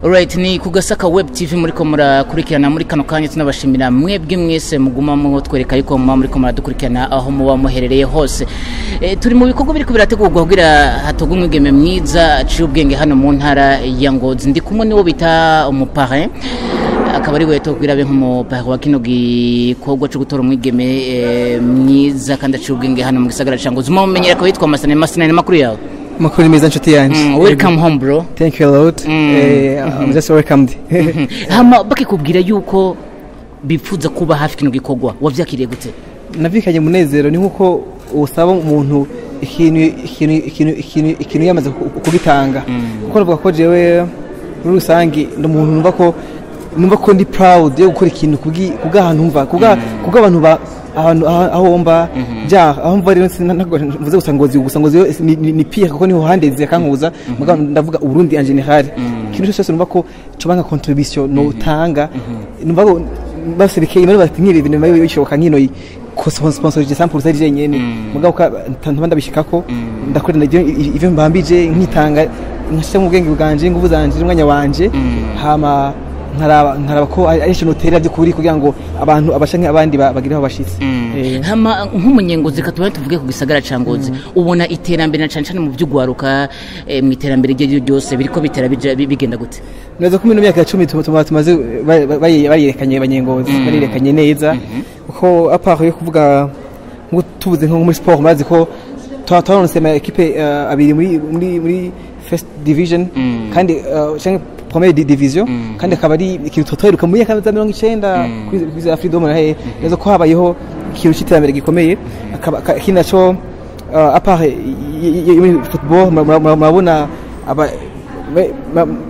Alright, ni ku Gasaka Web TV muriko murakurikirana muri kano kanya. Tunabashimira mwebwe mwese muguma mu twereka yuko muba muriko muradukurikirana aho muba muherereye hose. Turi mu bikorwa biriko birategurwa kugira hatogwe umwigeme mwiza aciye ubwenge hano mu ntara ya Ngozi. Ndi kumwe n'uwo bita umu parrain, akaba ari we tubwira abe nk'umu parrain wa kino gikorwa cyo gutora umwigeme mwiza kandi aciye ubwenge hano mu gisagara ca Ngozi. Umumenyera ko yitwa Masane. Masane, amakuru yawe? Makuru ni meza, nshuti yanje. Welcome home, bro. Thank you a lot. I'm just welcomed. Hama bakikubwira yuko bipfuza kuba hafi kino gikorwa, wavyakiriye gute? Navikanye umunezero. Ni nkuko usaba umuntu ikintu yamaze kugitanga, kuko navuga ko jewe muri rusange ndi umuntu numva ko ndi proud yo gukora ikintu kubw'ahantu mva, kubw'abantu ba ahantu aho mba ja aho mva. Rero ntabwo mvuze gusa Ngozi, gusa Ngozi yo ni pire kuko niho handeze akankuza. Mugabo ndavuga Uburundi en général. Ikintu cyose numva ko coba nka contribution no utanga, numva ko baserekeye bari bati nk'ibi bintu biba bishoboka nkino ko sponsorije 100% ari jenyene, mugabo ka ntuba ndabishikako ndakora ivyo mbambije, nkitanga, nkashira mu bwenge bwanje, inguvu zanje n'umwanya wanje, hama nkaraba ko ari ikintu noterera by'ukuri kugira ngo abantu abasha nk'abandi bagire aho bashitse. Hama nk'umunyengozi, katubane tuvuge ku gisagara ca Ngozi, ubona iterambere na cane cane mu vy'ugwaruka, mu iterambere iryo ariryo ryose, biriko bitera bija bigenda gute? Neza ko muri myaka ya 10 tumaze bayerekanye, abanyengozi barerekanye neza, kuko à part yo kuvuga nko tubuze nko muri sport, mazi ko twaronse ama équipe abiri muri first division kandi canke première division, kandi akaba ari ikintu twaheruka muri myaka za 90 kuri za Freedom na he. Neza ko habayeho ikintu c'iterambere gikomeye. Akaba ikindi naco, à part muri football, murabona aba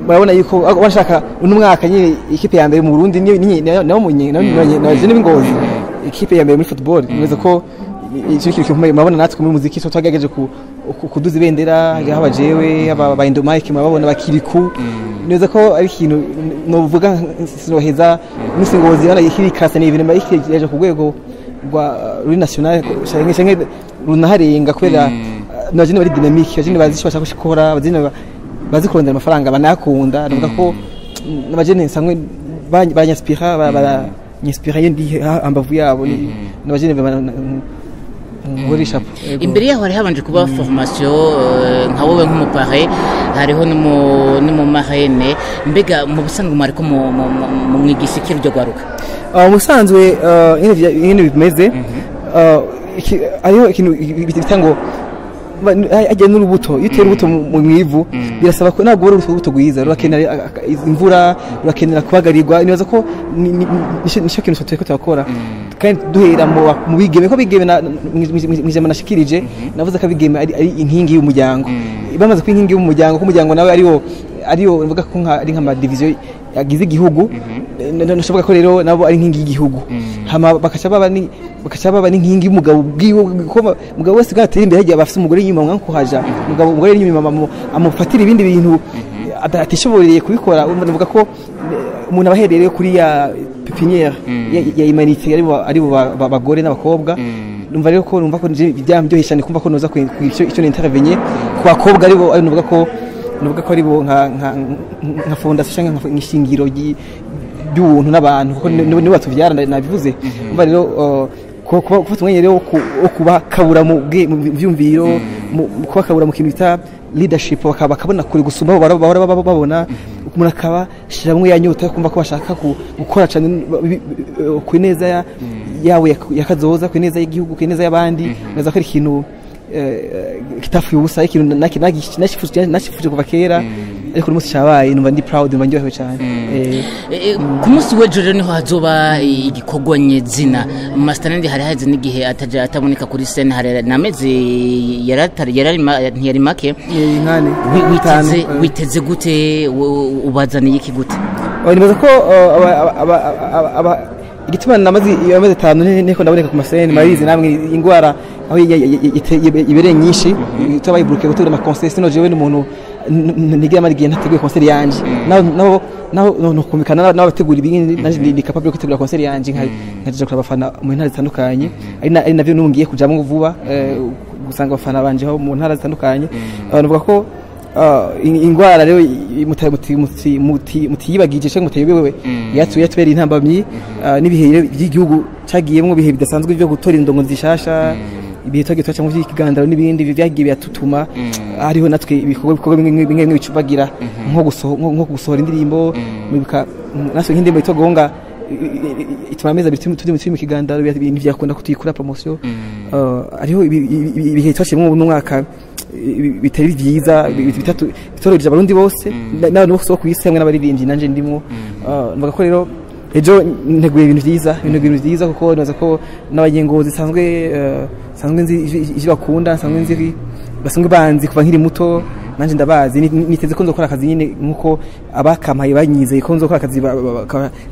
murabona yuko bashaka uno mwaka nyine ikipe ya mbere mu Burundi ni nabo mu nabo n'Ingozi, ikipe ya mbere muri football. Neza ko icyo kintu gikomeye. Murabona natwe muri muziki so twagerageje kuduza ibendera, haba jewe, haba ba Indo Mike, murabona bakiriku. Neza ko ari ikintu novuga sinoheza musi Ngozi hana ikiri kase, ni ibintu bayikireje ku rwego rwa ruri national canke runaharenga, kubera n'abajene bari dynamique, abajene bazi icyo bashaka gukora, abajene bazi kurondera amafaranga, banayakunda. Ndavuga ko n'abajene nsanzwe banyinspira, baranyinspira iyo ndi ambavu yabo. Ni n'abajene nkora ishapo. Imbere yaho hari habanje kuba formation, nka wowe nk'umu parrain, hariho n'umu marraine. Mbega mu busanzwe mwariko mu mwigisha iki ryo gwaruka? Musanzwe nyene bimeze, hariho ikintu bita ngo ajya n'urubuto. Iyo utera urubuto mu ivu, birasaba ko ntabwo urubuto rwiza rurakenera imvura, rurakenera kubagarirwa. Nibaza ko nico kintu turiko turakora, kandi duhera mu bigeme, ko bigeme mw'ijambo nashikirije navuze ko abigeme ari inkingi y'umuryango. Bamaze kuba inkingi y'umuryango, ko umuryango nawe ariwo mvuga ko ari nk'ama division yagize igihugu. Ndashoboka ko rero nabo ari inkingi y'igihugu, hama bakaca baba n'inkingi y'umugabo bwiwe, kuko umugabo wese bwatera imbere hagiye abafise umugore inyuma mwankuhaja umugabo, umugore inyuma amufatira ibindi bintu atishoboreye kubikora. Ndavuga ko umuntu aba aherereye kuri ya pépinière ya humanité aribo bagore n'abakobwa. Numva rero ko numva ko nje byamryoheye cyane kumva ko noza icyo intervenir ku bakobwa, aribo ari nuvuga ko aribo nka fondation cyangwa nk'ishingiro ry'ubuntu n'abantu, kuko nibo batuvyara, nabivuze. Umva rero, gufata umwanya rero wo kubakabura mu vyumviro, mu kubakabura mu kintu bita leadership, bakabona kure gusumba aho bahora babona. Umuntu akaba shiramwe ya nyota yo kumva ko bashaka gukora cyane ku neza yawe ya kazoza, ku neza y'igihugu, ku neza y'abandi. Neza ko ari ikintu kitafuye ubusa, ikintu nashifuje kuva kera, ariko uyu munsi cyabaye. Numva ndi proud, numva ndyohewe cyane. Ku munsi w'ejo rero niho hazoba igikorwa nyezina. Master Nandi hari haze n'igihe ataja ataboneka kuri scène, hari n'amezi yaratari yarari ntiyari make. Inkane. Witeze Itanu. Witeze gute? Ubazaniye iki gute? Oh, nibaza ko igituma namaze amezi 5 nteko ndaboneka ku ma scène, murabizi namwe ingwara aho ibereye nyinshi, tuba bayiburuke gutegura ama concert. Sino jewe n'umuntu ntigira amara igihe ntateguye concert yanje, naho no kumvikana n'abategura ibindi, nanje ndi capable yo gutegura concert yanje nkaja kuraba abafana mu ntara zitandukanye, ari navyo n'ubu ngiye kujamwo vuba, gusanga abafana banje aho mu ntara zitandukanye. Abantu bavuga ko Ingwara rero mutiyibagije cyangwa mutayobewe yatubera intambamyi, n'ibihe by'igihugu cagiyemwo, bihe bidasanzwe byo gutora indongo zishasha, ibihe twagiye twacamo vy'ikigandaro n'ibindi byagiye biratutuma hariho natwe ibikorwa bimwe bimwe bicubagira, nko gusohora indirimbo. Mwibuka natwe nk'indirimbo yitwa Gonga ituma amezi 2 turi mu kigandaro, ibintu vyakunda ko tuyikora promotion. Hariho ibihe twaciyemwo mu mwaka bitari vyiza, bitatu bitoroheje abarundi bose n'abantu bose bo kw'isi hamwe n'abaririmbyi, nanje ndimwo. Mvuga ko rero ejo nteguye ibintu vyiza, ibintu vyiza, kuko nibaza ko n'abagengozi sanzwe nzi ivyo bakunda, nsanzwe nzi basanzwe banzi kuva nkiri muto, nanje ndabazi. Niteze ko nzokora akazi nyine nkuko abakampaye banyizeye ko nzokora akazi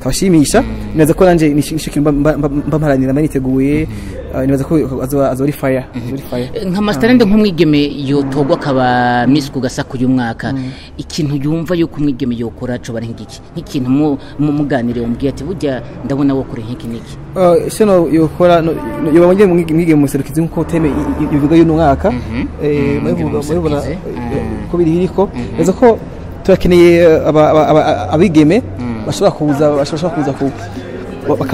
kabashimisha. Nibaza ko nanje nico kintu mba mparanira, mba niteguye. Nibaza ko azoba ari fire, azoba ari fire. Nka Masterland, nk'umwigeme yotogwa akaba Miss ku Gasaku uyu mwaka, ikintu yumva yuko umwigeme yokora co bari nk'iki, nk'ikintu muganire umubwiye ati burya ndabona wokora nk'iki n'iki? Shano yokora yoba mwige mwige mu muserukizi nkuko thème ivuga y'uno mwaka. Murabivuga muserukizi. Ko biri biriko neza ko turakeneye abigeme bashobora kuza ku baka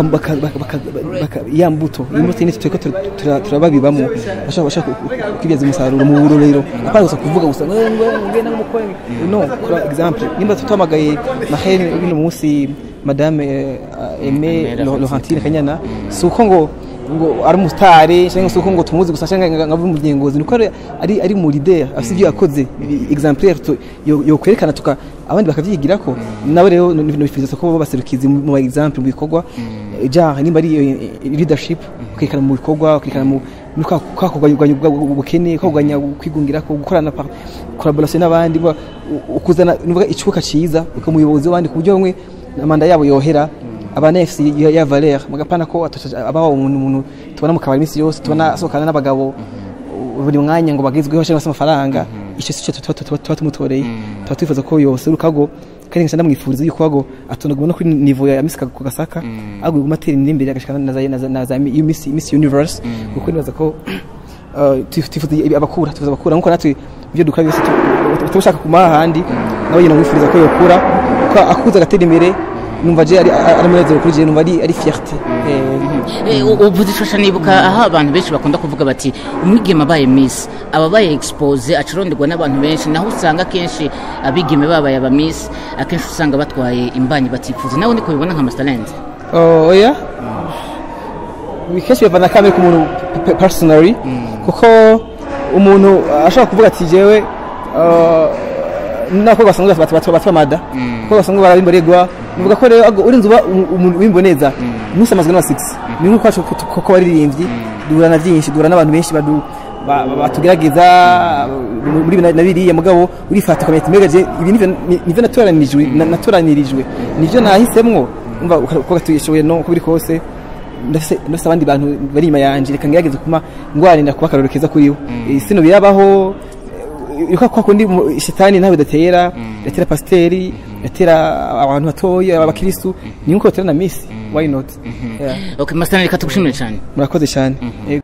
ya mbuto, imbuto nyine turiko turababibamo, bashobora kwibyaza umusaruro mu burorero, apana gusa kuvuga gusa ngo ngenda ngumukore no kora. Exemple, nimba tutamagaye Mahene uno munsi, madame Aimée Aimée Laurentine Kanyana, si uko ngo ari umusitari cyangwa se uko ngo tumuzi gusa cyangwa ngo abe umugengozi, nuko ari mu leader afite ibyo yakoze exemplaire yo kwerekana tuka abandi bakavyigirako. Nawe rero nifuriza ko baba baserukizi mu exemple mu bikorwa, genre nimba ari leadership, ukerekana mu bikorwa, ukerekana mu muri kwa kurwanya ubukene, kwa kurwanya kwigungira, ko gukorana par collaboration n'abandi, ukuzana nuvuga icuka ciza ukamuyobozi w'abandi, ku buryo bamwe manda yabo yohera abana FC ya valeur mugapana ko abaho umuntu tubona mu kabari iminsi yose, tubona asohokana n'abagabo buri mwanya ngo bagezweho cyangwa se amafaranga. Icyo si cyo tuba tumutoreye. Tuba twifuza ko yoserukago, kandi nkaca ndamwifuriza yuko ago atonaguma no kuri niveau ya Miss ku Gasaka, ahubwo yaguma atera imbere agashika na za Miss Universe, kuko nibaza ko twifuza abakura, twifuza abakura nkuko natwe ibyo dukora byose tuba kuma ahandi. Nawe nyine mwifuriza ko yokura, ko akuza agatera imbere. Numva je ari umunezero kuri je, numva ari fierté. Uvuze ishusho nibuka aho abantu benshi bakunda kuvuga bati umwigeme abaye Miss aba abaye exposé, acuronderwa n'abantu benshi, naho usanga akenshi abigeme babaye aba Miss akenshi usanga batwaye imbanyi batifuza. Nawe niko bibona nka Masterland? Oh, oya, kenshi bivana kamere ku muntu personally, kuko umuntu ashobora kuvuga ati jewe n'abakobwa basanzwe batwa mada, kuko basanzwe barabimboregwa. Nivuga ko rero urinze uba umuntu w'imboneza ntusamazwe n'aba six, ni nk'uko kwacu koko baririmbyi duhura na byinshi, duhura n'abantu benshi batugerageza muri ibi na biriya, mugabo urifata ukamenya ati mbega je ibi nivyo natoranirijwe, nivyo nahisemwo. Umva uko tuyishoboye no uko biri kose ndafise abandi bantu bari inyuma yanje, reka ngerageze kuma ngwanira kuba akarorero keza kuri bo. Sino birabaho yuko kwa kundi shetani ntawe idatera, idatera pasiteri, idatera abantu batoya abakristu, ni nkuko batera na Miss, why not? Yeah. Okay, Masterland, reka tugushimire cyane. Murakoze cyane. Yego.